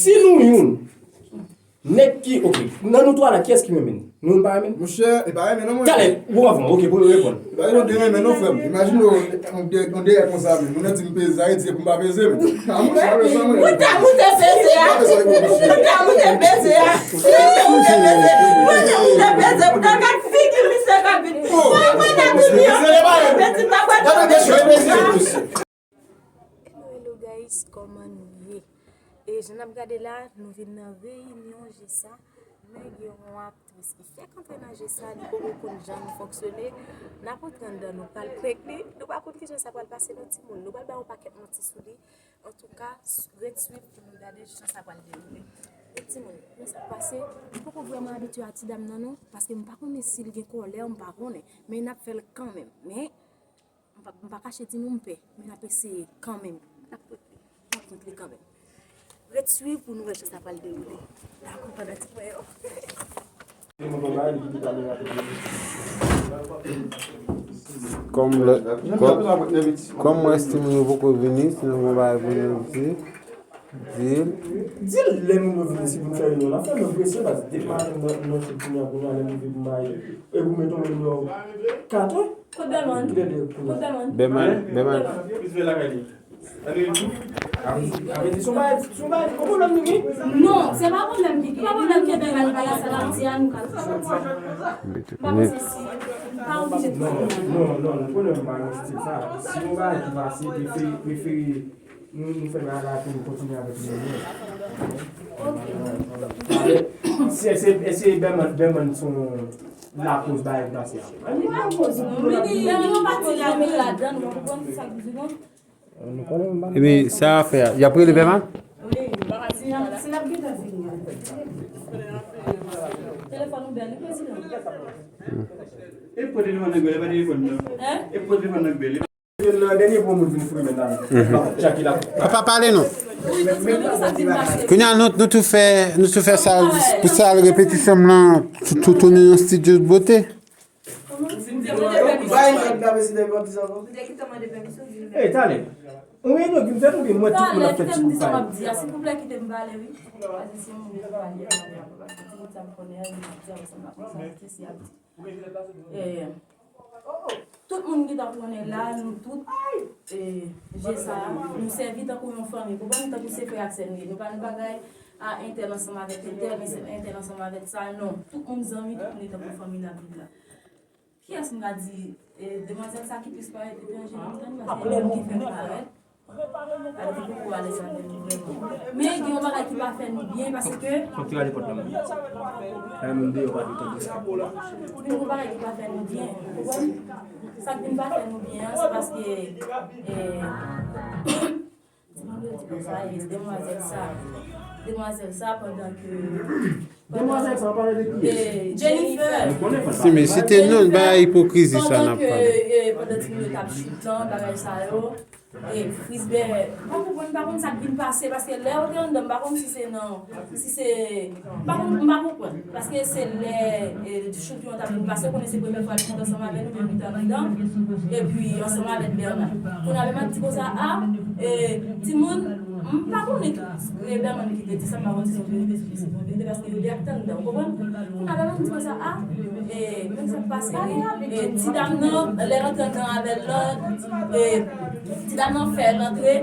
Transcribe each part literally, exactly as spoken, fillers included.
Si nou youn, nèg ki, oke, nan nou twa la, kiyès ki renmen l? Nou youn pa renmen l? Monchè, e pa renmen non, mwen. Talè, ou avan, oke, pou nou reponn. E pa yon de renmen non, frè m. Imajine w, yon de, yon de konsa, men moun nan di m peze, sa vle di pou m pa peze, men. A, monchè, mwen, mwen, mwen. Ou ta moute peze a. Ou ta moute peze a. Ou ta moute peze. Ou ta moute peze. Pou ta gad figi misye k ap vin. Mwen, mwen, nan vin yo. Peze, peze. Gade de chwe peze. Hello, hello guys, kòman nou ye? E jan n ap gade la, nou vin nan reyinyon G S A, men gen yon aktris ki fèk antre nan G S A, li poko konn jan nou fonksyone, n ap antre anndan, nou pral prank li, nou pa konn kijan sa pral pase non timoun, nou pral bay yon pakèt manti sou li, antouka, ret swiv pou nou gade jan sa pral dewoule. E timoun, men sa k pase, m poko vrèman abitye a ti dam nan non, paske m pa konnen si l gen kòlè, m pa konnen, men n ap fè l kanmenm, men M pa, m pa kache di nou m pè, men n ap eseye kanmenm. N ap prank li. N ap prank li kanmenm. Ret swiv pou nou wè jan sa pral dewoule. Dakò, pandan ti mwen yo. Kòm lè, kòm, kòm mwen estime nou poko vini, si nou gon bagay pou nou di, di l. Di l lè moun yo vini si pou n fè reyinyon la. Fè nou presye, paske depi maten m nan, nan chouk kounye a, kounye a lè m rive pou m mache. E pou mete yon moun yo kat, wi. Kot Bèman? Kot Bèman? Bèman, Bèman. Bèman. Wi. Sa vle di, se yon bagay, se yon bagay, yon pwoblèm nou gen? Non, se pa pwoblèm ki gen. Pa pwoblèm ke Bèman pa la, sa l ap di a, nou ka fè sa. M pa panse si, m pa oblije tout moun. Non, non, non, pwoblèm pa nan stil sa. Si yon bagay ki pase, prefere, prefere nou, nou fè bagay la pou nou kontinye avèk nou. Ok. Si, èske, èske Bèman, Bèman se yon lakoz bagay ki pase a? Li pa lakoz, non. Li, li, li yon pati la, men ladan, nou konprann sa k di non. Epi, sa a fè a, y ap rele Bèman? Wi. Si n ap, si n ap gentan vini. Telefòn ou bèl, wi, prezidan. E pou telefòn nan bèl, e pa telefòn nan. Hein? E pou telefòn nan bèl. Nan dènye gwo moun vin fouye men nan. Papa, pale non. Kounye a, nou, nou tou fè, nou tou fè sal, pou sal repetisyon m lan, tou, tou tounen yon estidyo de bote. Ey, talè. Ou gen dwa di m tèt oubyen mwen tout moun ap fè ti kout pay? Silvouplè, kite m pale, wi. Paske se yon moun ki pale, pale, pale, paske ti kout sa m konnen, li ap di, apre sa m pa konn sa, ki si ap di. Eh, tout moun ki t ap konnen la, nou tout, eh, je sa, nou sèvi tankou yon fanmi. Konprann? Tankou se frè ak sè nou ye. Nou pa nan bagay, a, entèl ansanm avèk entèl, men se entèl ansanm avèk sa, non. Tout moun zanmi, tout moun e tankou fanmi nan vil la. Kiyès m ka di, eh, demwazèl sa ki plis parèt etranje nan mitan nou, paske e li menm ki fè m parèt. Al te poko alèz avè nou vrèman. Men gen yon bagay ki pa fè nou byen, paske. Fòk ti rale pòt la, man. Kay m deyò pa vin tande sa. Gen yon bagay ki pa fè nou byen, ou konprann? Sa k vin pa fè nou byen an, se paske, eh, ti moun yo di konsa, eh, demwazèl sa, demwazèl sa, pandan ke, pandan, eh, Jennifer. Si, men si te non, ba ipokrizi sa n ap pale. Pandan ke, eh, pandan ti moun yo t ap shoot lan, bagay sa yo. E Frisbert, m pa konprann, m pa konn sa k vin pase, paske lè yo te anndan, m pa konn si se nan, si se, m pa konn, m pa konprann, paske se lè, e, shoot yo t ap vin pase, ou konnen se premye fwa l vin ansanm avè nou, men li t anndan, epi ansanm avèk Bernard. Kounye a Bernard di konsa, a, e, timoun, m pa konnen ki, e, Bernard ki te di sa, m pa konn si se yon verite, si se yon verite, paske yo te ap tann, ou konprann? Kounye a Bernard di konsa, a, e, men sa k pase, wi, e, ti dam nan, lè l antre anndan avè l lan, e, ti dam nan fè l antre,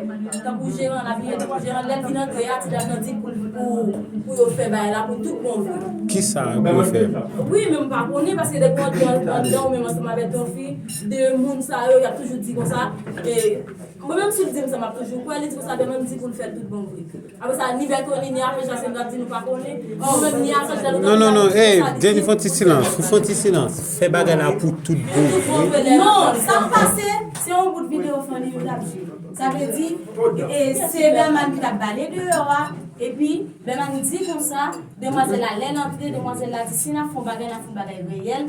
tankou jeran, l abiye tankou jeran. Lè l vin antre a, ti dam nan di pou, pou, pou yo fè bagay la pou tout bon vre. Kisa pou yo fè? Wi, men m pa konnen, paske depi w antre anndan, ou menm ansanm avèk yon fi, de moun sa yo, y ap toujou di konsa, e, mwen menm si l di m sa, m ap toujou kwè, li di konsa, demen m di pou l fè l tout bon vre. Apre sa, ni Bertony, ni Archange Racine t ap di nou pa konnen. Nou menm, ni Archange Racine. Non, non, non, ey, Jenny, fè yon ti silans. Fè yon ti silans. Fè bagay la pou tout bon vre. Non, sa k pase, se yon bout videyo funny yo t ap jwe. Sa vle di, e, se Bèman ki t ap bale deyò a, epi Bèman di konsa, demwazèl la, lè l antre, demwazèl la di, si n ap fè yon bagay, n ap fè yon bagay reyèl.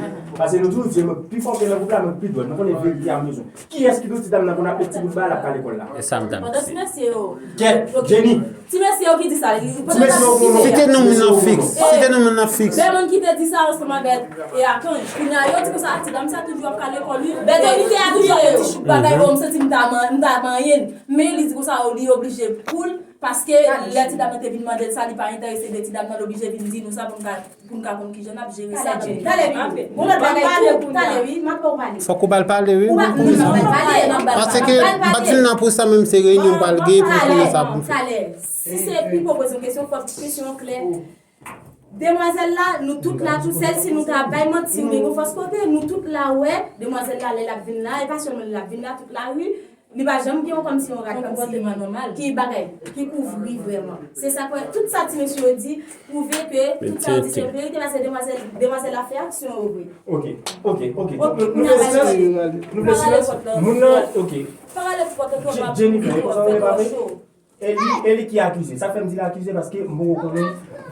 Paske nou toujou di, mwen pi fò ke nan gwoup la, mwen pi dwòl. Nou konnen verite a nou bezwen. Kiyès ki di ti dam nan konn ap met ti bout bagay la ap ka lekòl la? E sa m t ap di. Pandan ti mesye yo. Kèt, Jenny. Ti mesye yo ki di sa. Ti mesye yo konnen. Site non moun nan fiks. Site non moun nan fiks. Bèmòn ki te di sa ansanm avèk e Akanj. Kounye a yo di konsa, ti dam sa toujou ap ka lekòl, wi. Bètè li te a toujou ap fè ti chouk bagay, bon, m santi m ta man-, m ta manyen l. Men li di konsa, li oblije cool, paske lè ti dam nan te vin mande l sa, li pa enterese de ti dam nan, l oblije vin di nou sa pou n ka, pou n ka konn kijan n ap jere sa. Talè, talè, wi. Bon, lòt bagay tou, talè, wi, m ap ba w pale. Fòk ou ba l pale, wi. Ou ba, non, non, m ap ba l pale, m ap ba l pale. Paske m pa t vin la pou sa, menm se reyinyon m pral gen pou m konnen sa pou m fè. Talè. Si se Pipo poze yon kesyon, fòk kesyon an klè. Demwazèl la, nou tout la, tout sèl si nou ta bay manti, oubyen gon fòs kote, nou tout la wè, demwazèl la, lè l ap vin la, e pa sèlman lè l ap vin la, tout lari, li pa janm gen yon kòmsi yon rad kòmsi ki bagay, ki kouvri vrèman. Se sa k fè, tout sa ti mesye yo di, pwouve ke tout sa yo di se verite, paske demwazèl, demwazèl la fè aksyon yo vre. Ok, ok, ok. Donk, nou, nou vle silans, nou vle silans, moun nan, ok. Pa rale pòt la twò, Jennifer, e konsa w vle pa vle? E li, e li ki akize. Sa k fè m di l akize, paske m poko konnen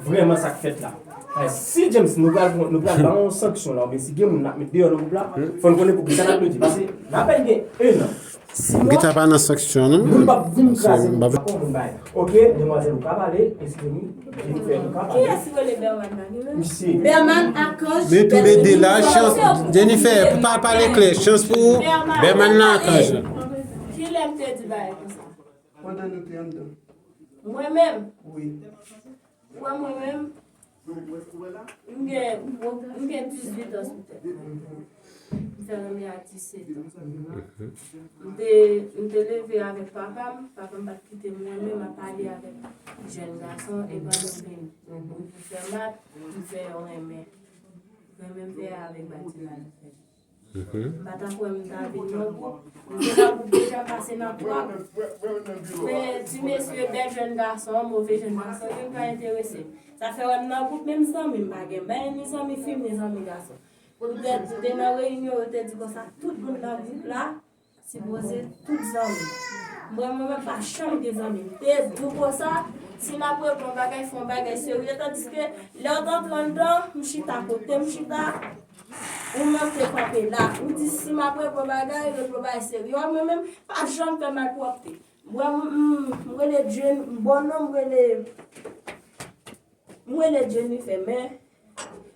vrèman sa k fèt la. Eh, si James, nou pral, nou pral ba yon sanksyon la, oubyen si gen moun n ap met deyò nan gwoup la, fò n konnen pou ki sa n ap mete. Paske n apèn gen en an. Si moun, Gita pa nan sanksyon, non. Moun p ap vin kraze, m pa konn moun bay. Ok, demwazèl, ou ka pale, eskize m, Jennifer, ou ka pale. Kiyès ki rele Berman nan, li menm? Misye. Berman, Akanj, men tou le de la, chans, Jennifer, pa pale klè, chans pou ou, Berman nan Akanj nan. Kilè m te di bagay konsa? Pandan nou te anndan. Mwen menm? Wi. Wè mwen menm, m gen, m gen dizuit an sou tèt mwen. M fè renmen a disèt an. M te, m te leve avèk papa m, papa m pa t kite m renmen, m ap pale avèk jèn gason, e pandan m vin, m vin fè mak, m fè renmen. Renmen m fè avèk Batina m fè. M pa ta kwè m ta vin nan gwoup. M te nan gwoup deja, m pase nan twa gwoup. Men ti mesye, bèl jèn gason, move jèn gason, youn pa enterese m. Sa fè wè m nan gwoup, menm zanmi m pa gen. M pa gen ni zanmi fi m, ni zanmi gason. Poutèt, te nan reyinyon, yo te di konsa, tout moun nan gwoup la, sipoze tout zanmi. Mwen, mwen menm pa janm gen zanmi. M te di w konsa, si n ap regle yon bagay, fè yon bagay serye. Tandiske lè w t antre anndan, m chita kote m chita, ou menm te kanpe la. Ou di si m ap regle yon bagay, regle yon bagay serye. Mwen menm, pa janm fè malpwòpte. Mwen, m, m, m rele Jenny, m bon non, m rele, m rele Jennifer, men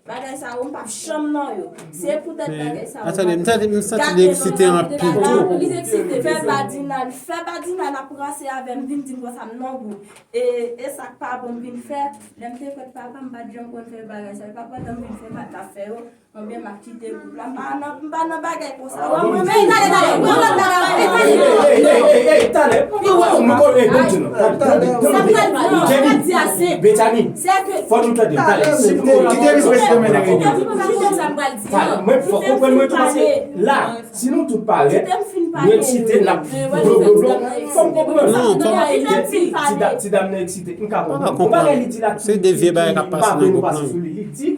bagay sa yo, m p ap janm nan yo. Se poutèt bagay sa yo. Atande, m tande, m santi li eksite anpil tou. Li eksite, fè badinal, fè badinal ap ranse avè m, vin di m konsa m nan gwoup. E, e sa k pa bon m vin fè, lè m te fèt papa m pa t janm konn fè bagay sa yo. Papa m vin fè m pa t ap fè yo. Konbyen m ap kite gwoup la? M pa nan, m pa nan bagay konsa. Ou wè mwen menm, talè, talè, ou wè lòt bagay, talè. Ey, ey, ey, talè. Ou wè, ou wè, ey, bon Dieu, non. Talè, talè, talè. Sa m pral di, sa m pral di a se, Bethany, se ke fò nou tande, talè, silvouplè. Kite, kite, kite, kite sa m pral di an. Talè, mwen fò konprann mwen tou, paske la, si nou tout parèt, nou eksite, n ap blo, blo, blo. Fò m konprann. Non, kòman? Ti, ti da-, ti dam nan eksite, m ka konprann. Yon bagay li di la ki, ki, ki pa vle nou pase sou li, li di,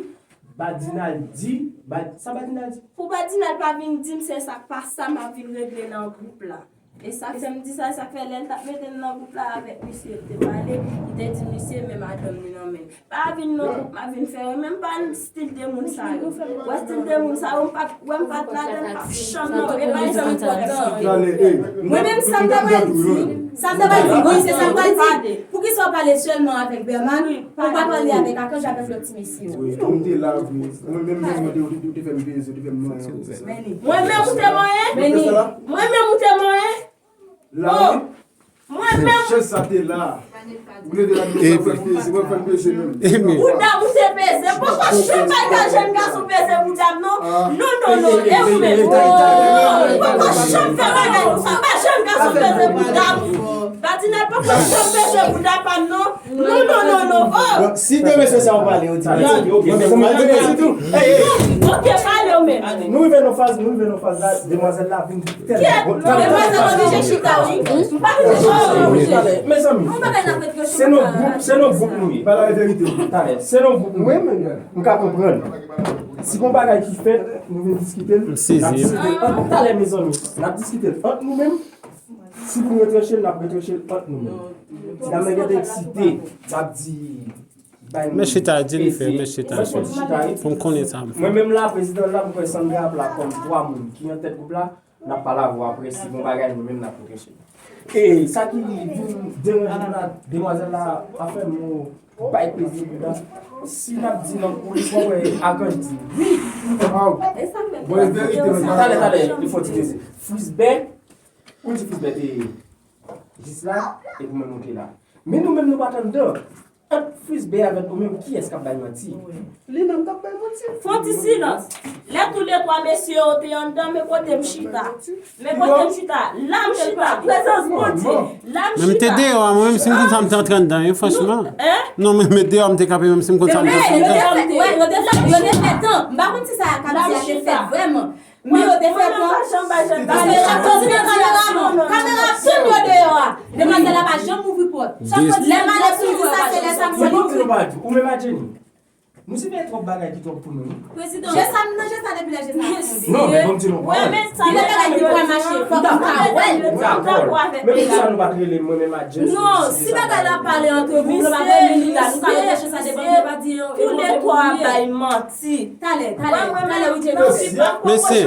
Badinal di, Bad-, sa Badinal di? Pou Badinal pa vin di m se sa k pa sa m ap vin regle nan gwoup la. E sa k fè m di sa, e sa k fè lè l t ap mete m nan gwoup la avèk misye, l te pale, li te di misye men madanm li nan men l. Pa vin nan gwoup m ap vin fè ri, men m pa stil de moun sa yo. Wè stil de moun sa yo, m p ap, wè m pa t ladan, m p ap janm nan, e pa yon ti pòtan. Mwen menm sa m ta pral di, sa m ta pral di, wi, se sa m pral di. Poukisa w pale sèlman avèk Bèman, ou pa pale avèk Akanj, avèk lòt ti mesye yo? Wi, m te la vre. Mwen menm, mwen, mwen te, ou te, ou te fè m peze, ou te fè m manyen. Mwen menm ou te manyen? Mwen menm ou te manyen? La, wi. Mwen menm. Chèz sa te la. Ou leve la, nou fè m peze, mwen fè m peze menm. Bouda m ou te peze. Poko janm bay ka jèn gason peze bouda m non. Non, non, non. E ou menm? Poko janm fè bagay konsa. Pa jèn gason peze bouda m. Ferdinand poko janm peze bouda pa m non. Non, non, non, non. Oh! Bon, si de mesye sa yo pale, yo di mwen, ok, men kòman yo di mwen tou? Ey, ey. Ok, pale w menm. Nou rive nan faz, nou rive nan faz la, demwazèl la vin tèlman bon. Demwazèl oblije chita, wi. M pa vin chita. Mezanmi, se nan gwoup, se nan gwoup nou ye. Pale verite. Talè, se nan gwoup nou ye. M ka konprann. Si gon bagay ki fèt, nou vin diskite l, n ap diskite l ant nou talè, mezanmi. N ap diskite l ant nou menm. Si pou n retranche l, n ap retranche l ant nou menm. Ti dam nan gentan eksite, l ap di, bay nou. Men chita, di l fè, men chita, fè. Pou m konnen sa m fè. Mwen menm la, prezidan la, m kwè Sandra ap la kòm twa moun ki an tèt gwoup la, n ap pale avè w apre, si gon bagay nou menm n ap retranche l. E sa ki vin deranje m la, demwazèl la ap fè m yon bay peze bouda. Si n ap di non pou li, fò wè Akanj di wi. Bon, e verite, men talè, talè, li fò ti peze. Frisbè, ou di Frisbè te jis la, epi mwen monte la. Men nou menm nou pa t anndan. Ant Frisbè avèk ou menm, kiyès k ap bay manti? Li menm k ap bay manti. Fon ti silans. Lè tou le twa mesye yo te anndan, men kote m chita. Men kote m chita. La m chita. Prezans Bondye. La m chita. Men m te deyò a, mwen menm si m konn sa m te antre anndan, wi, franchman. Non, men m te deyò a, m te kanpe, menm si m konn sa m te antre anndan. Yo te fè, yo te fè, yo te fè tan. M pa konn si sa k ap di a te fèt vrèman. Men yo te fè tan. Kamera, kamera, kamera, tout yo deyò a. Demwazèl la pa janm ouvri pòt. Lè m ale sou di sa, se lè sa m wè li. Ou menm a Jenny. Nou sipoze twòp bagay ki twòp pou nou, wi. Prezidan. Je sa m nan je sa depi lè je sa ap tonbe. Non, men bon, di nou pawòl. Li gen bagay ki pral mache, fòk nou ka wè l. Dakò. Men poukisa nou pa t rele mwen menm a Jenny? Non, si bagay la pale antre gwoup la, pa vle li la, nou ka rete je sa devan, nou pa di yo. Tou le twa bay manti. Talè, talè, talè, wi, Jenny. Mesye.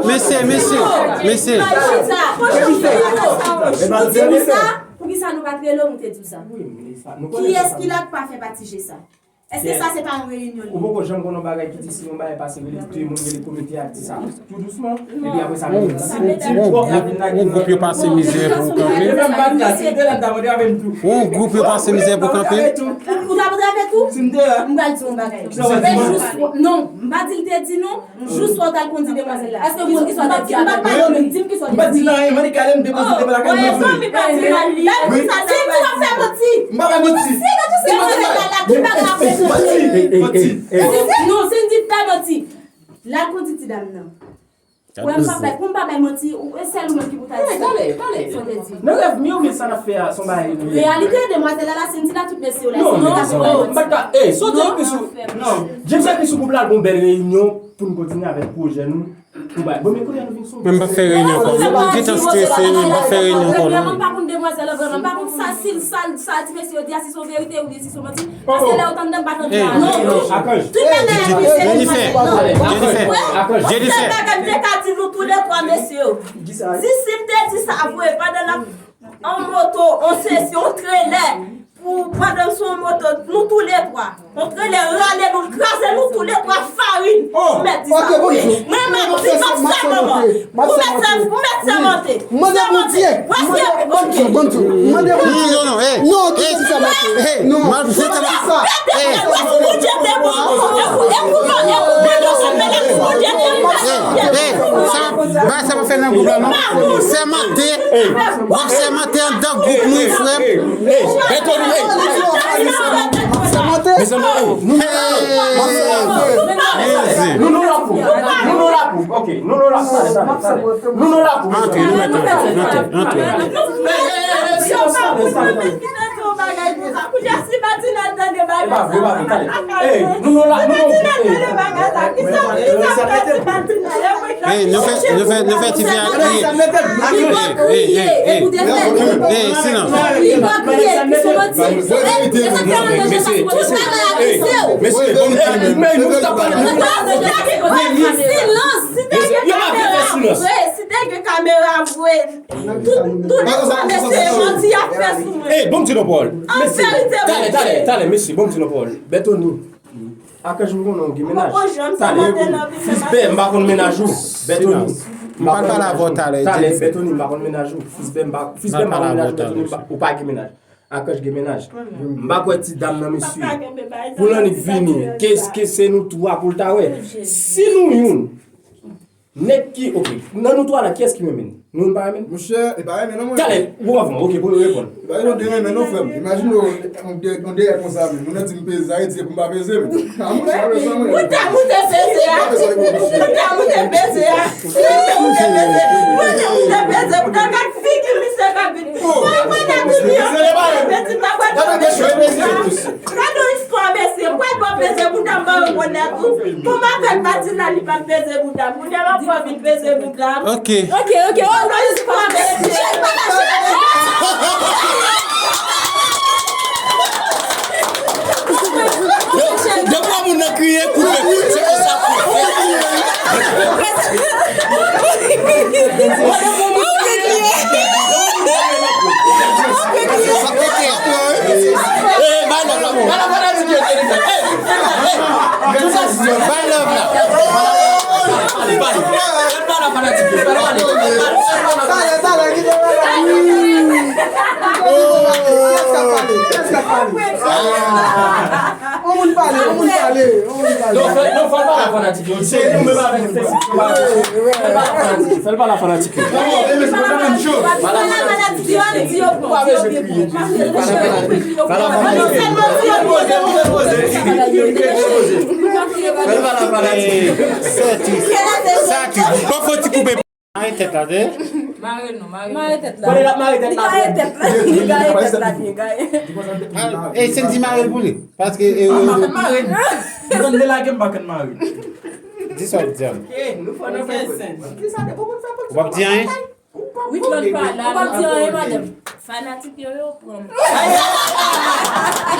Mesye, mesye, mesye. Poukisa nou pa t rele w, nou te di w sa? Kiyès ki la k pa fè pati je sa? Èske sa se pa yon reyinyon li ye? Ou poko janm konn yon bagay ki di si yon bagay pase, rele de moun, rele komite a, di sa tou dousman, epi apre sa, menm si m di m twòp, y ap vin lage yon gwoup yo pase mizè pou kanpe. Menm pa di la, si m te la, m ta mande avè m tou. Yon gwoup yo pase mizè pou kanpe. Ou t ap reve tou? Si m te la. M pral di yon bagay. Men jis, non, m pa di l te di non. Jis wè w t al kondi demwazèl la. Èske moun ki sòt di a, di m ki sòt di. M pa di l anyen, mande Kalen depoze devan lakay mwen. Mezanmi, pa di l anyen. Wi. Di m ki w ap fè manti. M pa fè manti. Si, gade se manti. Manti. Manti. Non, Cindy fè manti. L al kondi ti dam nan. Wè, m pa bay, pou m pa bay manti, ou, e sèl ou menm ki pou ta di sa. Talè, talè. Sa w te di. Nan rèv m yo, men sa n ap fè a, se yon bagay reyèl. Reyalite, demwazèl la, la, Cindy la, tout mesye yo la, non, non, non, non, m pa ta, ey, sote epi sou, non. James epi sou gwoup la, gon bèl reyinyon. Pou n kontinye avèk pwojè nou. Pou bay. Bon, men kounye a nou vin sou. Men m p ap fè reyinyon ankò non. Ou gentan strese, men m p ap fè reyinyon ankò non. M pa konn demwazèl la vrèman. M pa konn sa, si l, sa, sa ti mesye yo di a, si se yon verite oubyen si se yon manti. Paske lè yo t anndan, m pa t anndan a non. Tout bagay a misye. Jennifer, Jennifer, Jennifer. Sèl bagay m te ka di nou tou le twa mesye yo. Si, si m te di sa vre, pandan n ap an moto, an sesi, an trelè, pou pandan sou an moto, nou tou le twa. An trelè rale nou, l kraze nou tou le twa farin. Ou mèt di sa vre. Mwen, mwen, si m ap sèmante. Ou mèt sè, ou mèt sèmante. Mande Bondye. Mande Bondye. Mande Bondye. Non, non, non, hey. Non, ki di sèmante. Hey, non, m ap sèmante. Hey. Hey, sa, bagay sa pa fè nan gwoup la non. Sèmante. W ap sèmante anndan gwoup nou, frè m. Ey, Bèto, nou, ey. Mezanmi, oh. Nou, nou la pou. Nou, nou la pou. Ok, nou, nou la pou. Nou, nou la pou. Antre, nou mèt antre. Antre, antre. Ey, ey, ey, ey, silans, silans, silans. Jès li pa di n al tande bagay sa. E pa vre, e pa vre, tande. Ey, nou, nou la, nou, nou. Li pa di n al tande bagay sa. Kisa, kisa fè li pa di n al? Ey, nou fè, nou fè, nou fè ti fi a kriye. Ey, ey, ey, ey, silans. Li pa kriye, li se manti. Ey, e sa fè nan deja sa, se tout bagay a ki se w. Mesye, bon, ey, men nou t ap pale. Silans, si te gen kamera vre, si te gen kamera vre, tout, tout sa mesye manti y ap fè sou mwen. Ey, bon, m di nou pawòl. An verite, talè, talè, talè, mesye, bon, m di nou pawòl. Bètoni. Akanj, m konnen w gen mennaj. Talè, fis bè, m pa konn mennaj ou. Bètoni. M pa pale avè w talè. Talè, Bètoni, m pa konn mennaj ou. Fis bè, m pa, fis bè, m pa konn mennaj ou, Bètoni, m pa, ou pa gen mennaj. Akanj gen mennaj. M pa kwè ti dam nan, mesye. Pou l annik vini, ke, ke se nou twa pou l ta wè. Si nou youn, nèg ki, oke, nan nou twa la, kiyès ki renmen l? Nou youn pa renmen l? Monchè, e pa renmen non, mwen. Talè, ou anvan, oke, pou l reponn. E pa yon de renmen non, frè m. Imajine w, yon de, yon dèyè konsa, men moun nan di m peze, sa vle di se pou m pa peze, men. A, mwen, sa vle sa, mwen. Ou te, ou te peze a. Ou te, ou te peze a. Ou te, ou te peze. Ou te, ou te peze. Ou te gad figi misye k ap vin. Mwen, mwen, nan tout yo. Peze, peze. Gade yon istwa, mesye. Pral bon peze bouda m, pa rekonèt ou. Pou m avèk Matina, li pa peze bouda m. Kounye a m ap fè vin peze bouda m. Ok. Ok, ok, oh, nou jis pran mesye. De fwa moun nan kriye, koupe. Se konsa pou fè. Bay love la. On moun pale, on moun pale, on moun pale. Non, fè, non, fè l pale a fanatik yo. Se nou menm avèk Facebook. Fè l pale a fanatik yo. Fè l pale a fanatik yo. Sa tou. Bon, fò ti koupe. Mare tèt la, te? Mare non, mare. Mare tèt la. Kote l ap mare tèt la? Li gaye tèt la, li gaye tèt la, li gaye. E Sendy mare l pou li. Paske, e, m pa konn mare. M konn delage, m pa konn mare. Di sa w ap di a. Ou p ap di anyen? Ou p ap di anyen, madanm. Fanatik yo, yo pran m.